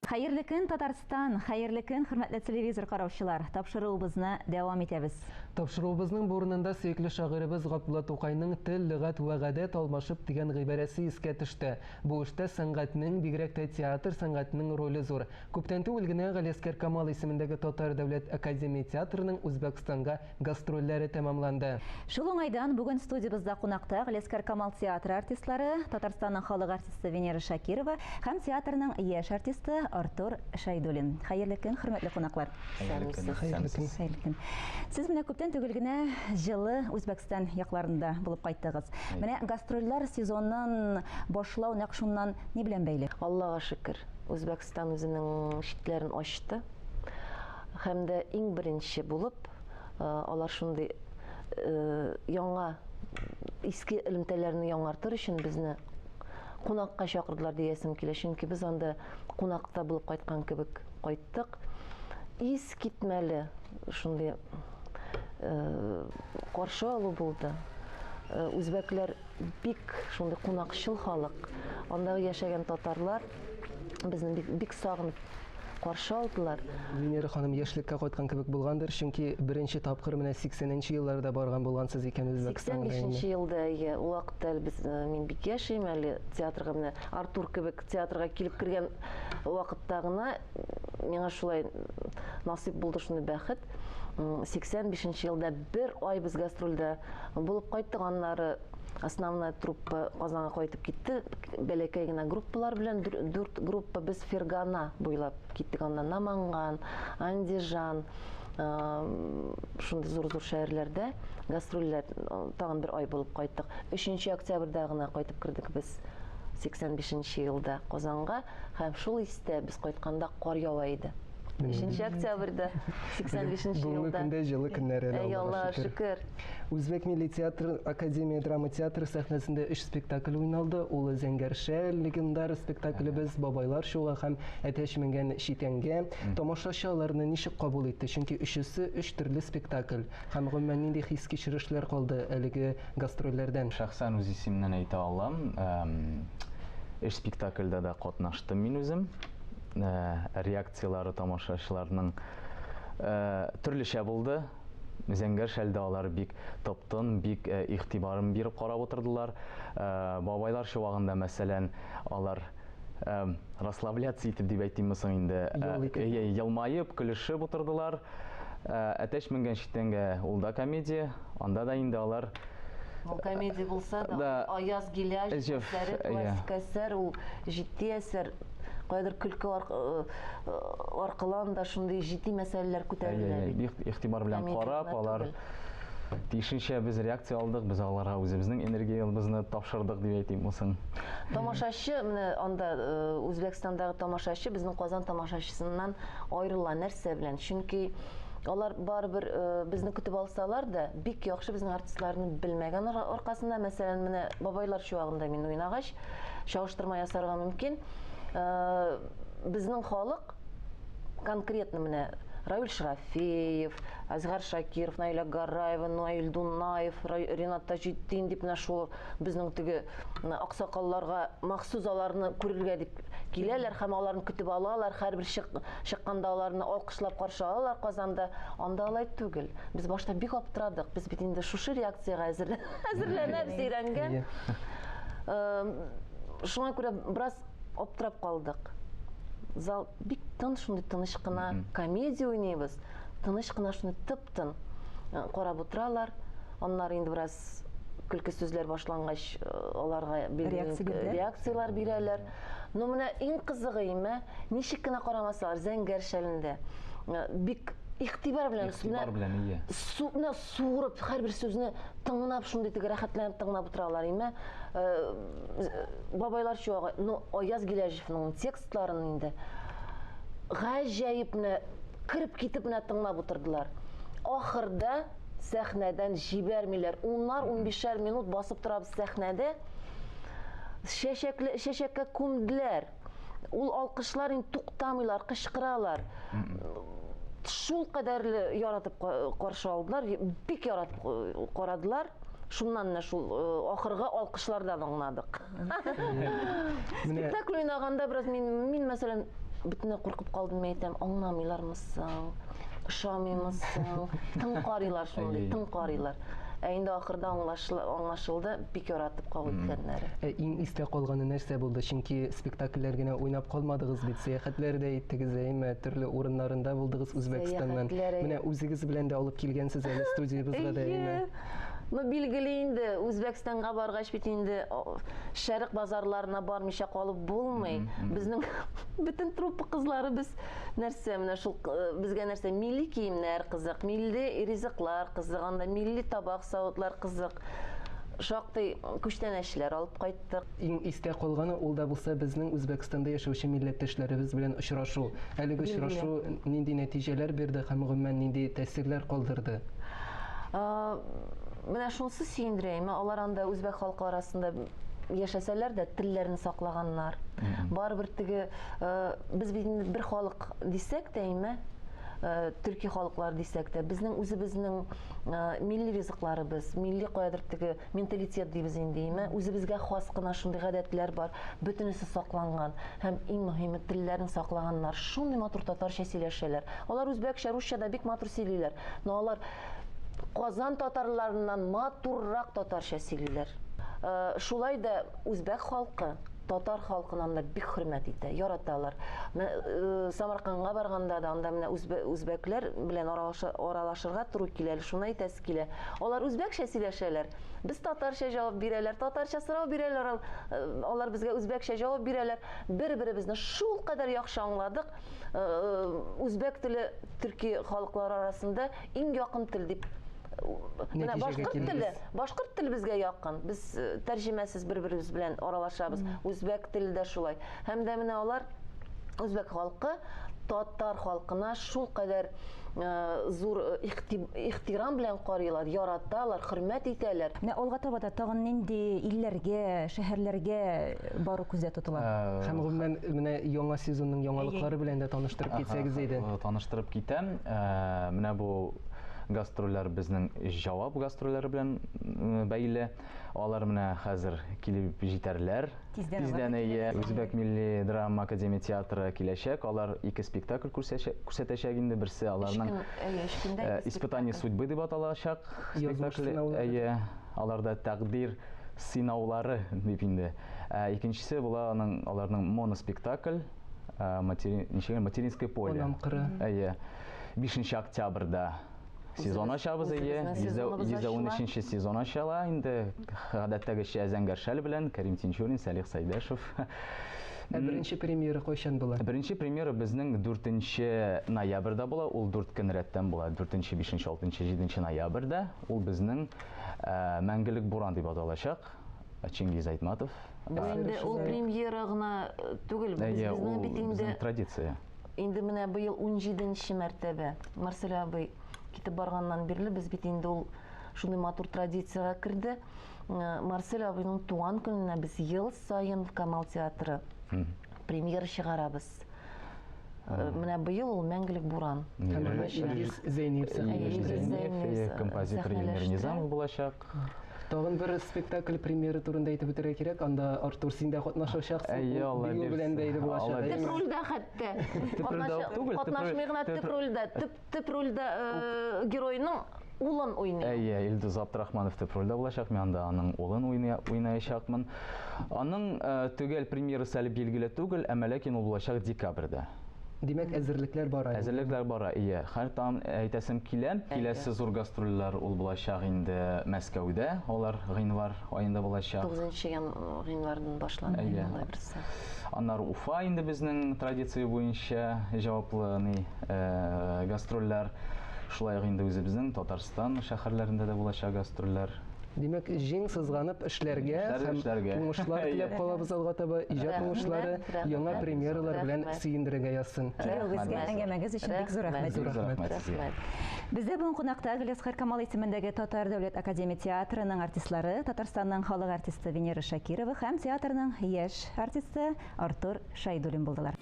Хәерле көн, Татарстан! Хәерле көн, хөрмәтле телевизор караучылар! Тапшыруыбызны дәвам итәбез. Тапшыруыбызның бу урынында сөекле шагыйребез Габдулла Тукайның Тел, лөгать вә гадәт алмашып дигән гыйбарәсе искә төште. Бу эштә сәнгатьнең, бигрәк тә театр сәнгатенең роле зур. Күптән түгел генә Галиәсгар Камал исемендәге Татар дәүләт академия театрының Үзбәкстанга гастрольләре тәмамланды. Шул уңайдан бүген студиябездә кунакта Галиәсгар Камал театры артистлары, Татарстанның халык артисты Венера Шакирова һәм театрның яшь артисты Артур Шәйдуллин. Хәерле көн, хөрмәтле кунаклар. Хәерле көн. Хәерле көн. Хәерле көн. Сез менә күптән түгел генә җылы Үзбәкстан якларында булып кайттыгыз. Менә гастрольләр сезонын башлау нәкъ шуннан ни белән бәйле? Аллага шөкер, Үзбәкстан үзенең чикләрен ачты. Һәм дә иң беренче булып алар шундый яңа иске элемтәләрне яңартыр өчен безне кунакка чакырдылар диясем килә. Чөнки без анда кунакта булып кайткан кебек кайттык. Ис китмәле шундый каршы алу булды. Үзбәкләр бик шундый кунакчыл халык. Андагы яшәгән татарлар безне бик, бик сагынып каршы алдылар. Венера ханым яшьлеккә кайткан кебек булгандыр, чөнки беренче тапкыр менә 80 нче елларда барган булгансыз икән Үзбәкстанга. 85 нче елда, әйе. Ул вакытта әле без, э, мин бик яшь идем әле, театрга менә Артур кебек театрга килеп кергән вакытта гына миңа шулай насыйп булды шундый бәхет. 85 нче елда бер ай без гастрольдә булып кайттык, аннары основная труппа Казанга кайтып китте. Бәләкәй генә группалар белән дүрт группа без Фергана буйлап киттек. Аннан Наманган, Андижан, шундый зур-зур шәһәрләрдә гастрольләр тагын бер ай булып кайттык. 3 октябрьдә гына кайтып кердек без 85 елда Казанга һәм шул истә без кайтканда кар ява иде. 3 октябрьдә 85 елда. Бүгенге көндә җылы көннәр әле, Аллага шөкер. Үзбәк милли театр академия драма театры сәхнәсендә өч спектакль уйналды. Ул Зәңгәр шәл легендар спектаклебез, Бабайлар чугы һәм Әтәч менгән читәнгә. Тамашачы аларны ничек кабул итте? Чөнки өчесе өч төрле спектакль. Һәм гомумән нинди хис-кичерешләр калды әлеге гастрольләрдән? Шәхсән үз исемнән әйтә алам, өч спектакльдә дә катнаштым мин үзем. Реакцияләре тамашачыларның төрлечә булды. Зәңгәр шәлдә алар бик тып-тын, бик игътибарын биреп карап утырдылар. Бабайлар чуагында, мәсәлән, алар расслабляться итеп дип әйтимме соң инде, елмаеп, көлешеп утырдылар. Әтәч менгән читәнгә ул да комедия, анда да инде алар Ул комедия булса да, Аяз Гиляҗ әсәре, классик әсәр, ул җитди әсәр. Кайдыр көлке аркылан да шундый җитди мәсьәләләр күтәрелә бит. Бик игътибар белән карап, алар тиешенчә без реакция алдык, без аларга үзебезнең энергиябезне тапшырдык дип әйтим соң. Тамашачы, менә анда Үзбәкстандагы тамашачы безнең Казан тамашачысыннан аерыла нәрсә белән? Чөнки алар барыбер безне көтеп алсалар да, бик яхшы безнең артистларны белмәгән аркасында, мәсәлән, менә Бабайлар чуагында мин уйнагач, чагыштырма ясарга мөмкин. Безнең халык конкретно менә Равил Шрафеев, Азгар Шакиров, Наиля Гараева, Наил Дунаев, Ренат Таҗетдин дип менә шул безнең теге аксакалларга махсус аларны күрергә дип киләләр һәм аларны көтеп алалар, һәрбер чыкканда аларны алкышлап каршы алалар Казанда. Анда алай түгел. Без башта бик аптырадык. Без бит инде шушы реакциягә әзерләнәбез, өйрәнгән. Шуңа күрә бераз аптырап калдык. Зал бик тын, шундый тыныч кына комедия уйныйбыз. Тыныч кына шундый тып-тын карап утыралар. Аннары инде бераз көлке сүзләр башлангач, аларга реакцияләр бирәләр. Но менә иң кызыгы име, ничек кенә карамасалар, зәңгәр шәлендә бик игътибар белән, игътибар белән, ие. Менә суырып, һәрбер сүзне тыңлап, шундый теге рәхәтләнеп тыңлап утыралар име. Бабайлар чуагы, ну, Аяз Гиләҗевның текстларын инде гаҗәеп менә кереп китеп менә тыңлап утырдылар. Ахырда сәхнәдән җибәрмиләр. Уннар, унбишәр минут басып торабыз сәхнәдә. Чәчәкле, чәчәккә күмделәр. Ул алкышлар инде туктамыйлар, кычкыралар. Шул кадәрле яратып каршы алдылар, бик яратып карадылар. Шуннан менә шул ахыргы алкышлардан аңладык. Спектакль уйнаганда бераз мин, мин мәсәлән, Бөтенләй куркып калдым, мин әйтәм, аңламыйлармы соң, ошамыймы соң? Тын карыйлар шундый, тын карыйлар. Ә инде ахырда аңлашылды, бик яратып кабул иткәннәре. Ә иң истә калганы нәрсә булды? Чөнки спектакльләр генә уйнап калмадыгыз бит, сәяхәтләр дә иттегез, әйеме? Төрле урыннарында булдыгыз Үзбәкстаннан. Менә үзегез белән дә алып килгәнсез әле студиябезгә дә, әйеме? Ну, билгеле инде, Үзбәкстанга баргач бит инде шәрык базарларына бармыйча калып булмый. Безнең бөтен труппа кызлары без нәрсә, менә шул безгә нәрсә, милли киемнәр кызык, милли ризыклар кызык, анда милли табак савытлар кызык. Шактый күчтәнәчләр алып кайттык. Иң истә калганы ул да булса безнең Үзбәкстанда яшәүче милләттәшләребез белән очрашу. Әлеге очрашу нинди нәтиҗәләр бирде һәм гомумән нинди тәэсирләр калдырды? Менә шунысы сөендерә, алар анда үзбәк халкы арасында яшәсәләр дә телләрен саклаганнар. Барыбер теге без бит инде бер халык дисәк тә, әйме, төрки халыклар дисәк тә, безнең үзебезнең милли ризыкларыбыз, милли каядыр теге менталитет дибез инде, әйме, үзебезгә хас кына шундый гадәтләр бар, бөтенесе сакланган һәм иң мөһиме телләрен саклаганнар. Шундый матур татарча сөйләшәләр. Алар үзбәкчә, русча да бик матур сөйлиләр. Но алар Казан татарларыннан матуррак татарча сөйлиләр. Шулай да үзбәк халкы татар халкын анда бик хөрмәт итә, яраталар. Самаркандга барганда да анда менә үзбәкләр белән аралашырга туры килә, шуны әйтәсе килә. Алар үзбәкчә сөйләшәләр, без татарча җавап бирәләр, татарча сорау бирәләр, алар безгә үзбәкчә җавап бирәләр. Бер-беребезне шулкадәр яхшы аңладык. Үзбәк теле төрки халыклар арасында иң якын тел дип. Менә башкорт теле, башкорт теле безгә якын. Без тәрҗемәсез бер-беребез белән аралашабыз. Үзбәк теле дә шулай. Һәм дә менә алар үзбәк халкы татар халкына шулкадәр зур ихтирам белән карыйлар, яраталар, хөрмәт итәләр. Менә алга таба да тагын нинди илләргә, шәһәрләргә бару күздә тотыла? Һәм гомумән менә яңа сезонның яңалыклары белән дә таныштырып китсәгез иде. Таныштырып китәм. Менә бу гастрольләр безнең җавап гастрольләре белән бәйле. Алар менә хәзер килеп җитәрләр. Тиздән әйе, Үзбәк милли драма академия театры киләчәк. Алар ике спектакль күрсәтәчәк инде. Берсе аларның Испытание судьбы дип аталачак спектакль. Әйе, аларда тәкъдир сынаулары дип инде. Икенчесе була аның аларның моноспектакль Материнское поле. Әйе. 5 октябрьдә сезон ачабыз, әйе. 113 сезон ачыла инде. Гадәттәгечә Зәңгәр шәл белән Кәрим Тинчурин, Сәлих Сәйдәшев. Ә беренче премьера кайчан була? Беренче премьера безнең 4 ноябрьдә була. Ул 4 көн рәттән була. 4, 5, 6, 7 ноябрьдә. Ул безнең Мәңгелек буран дип аталачак. Чингиз Айтматов. Бу инде ул премьера гына түгел, безнең бит инде традиция. Инде менә быел 17 мәртәбә Марсель абый китеп барганнан бирле без бит инде ул шундый матур традициягә керде. Марсель абыйның туган көненә без ел саен в Камал театры премьера чыгарабыз. Менә быел ул Мәңгелек буран. Илгиз Зәйниев сәхнәләштерә. Композитор Эльмир Низамов булачак. Тагын бер спектакль премьера турында әйтеп үтәргә кирәк. Анда Артур син дә катнашачаксың. Бию белән бәйле булачак. Төп рольдә хәтта. Катнашмый гына төп рольдә. Төп рольдә геройның улын уйный. Әйе, Илдус Абдрахманов төп рольдә булачак. Мин анда аның улын уйнаячакмын. Аның төгәл премьерасы әле билгеле түгел, әмма ләкин ул булачак декабрьдә. Димәк, әзерлекләр бара. Әзерлекләр бара, ие. Хәр там әйтәсем килә. Киләсе зур гастрольләр ул булачак инде Мәскәүдә. Алар гыйнвар аенда булачак. 9 гыйнвардан башлана алай берсе. Аннары Уфа инде безнең традиция буенча җаваплы гастрольләр. Шулай ук инде үзебезнең Татарстан шәһәрләрендә дә булачак гастрольләр. Димәк, җиң сызганып эшләргә һәм уңышлар теләп калабыз алга таба, иҗат уңышлары, яңа премьералар белән сөендерергә язсын. Килүегезгә, әңгәмәгез өчен бик зур рәхмәт. Зур рәхмәт сезгә. Бездә бүген кунакта Галиәсгар Камал исемендәге Татар дәүләт академия театрының артистлары, Татарстанның халык артисты Венера Шакирова һәм театрның яшь артисты Артур Шайдуллин булдылар.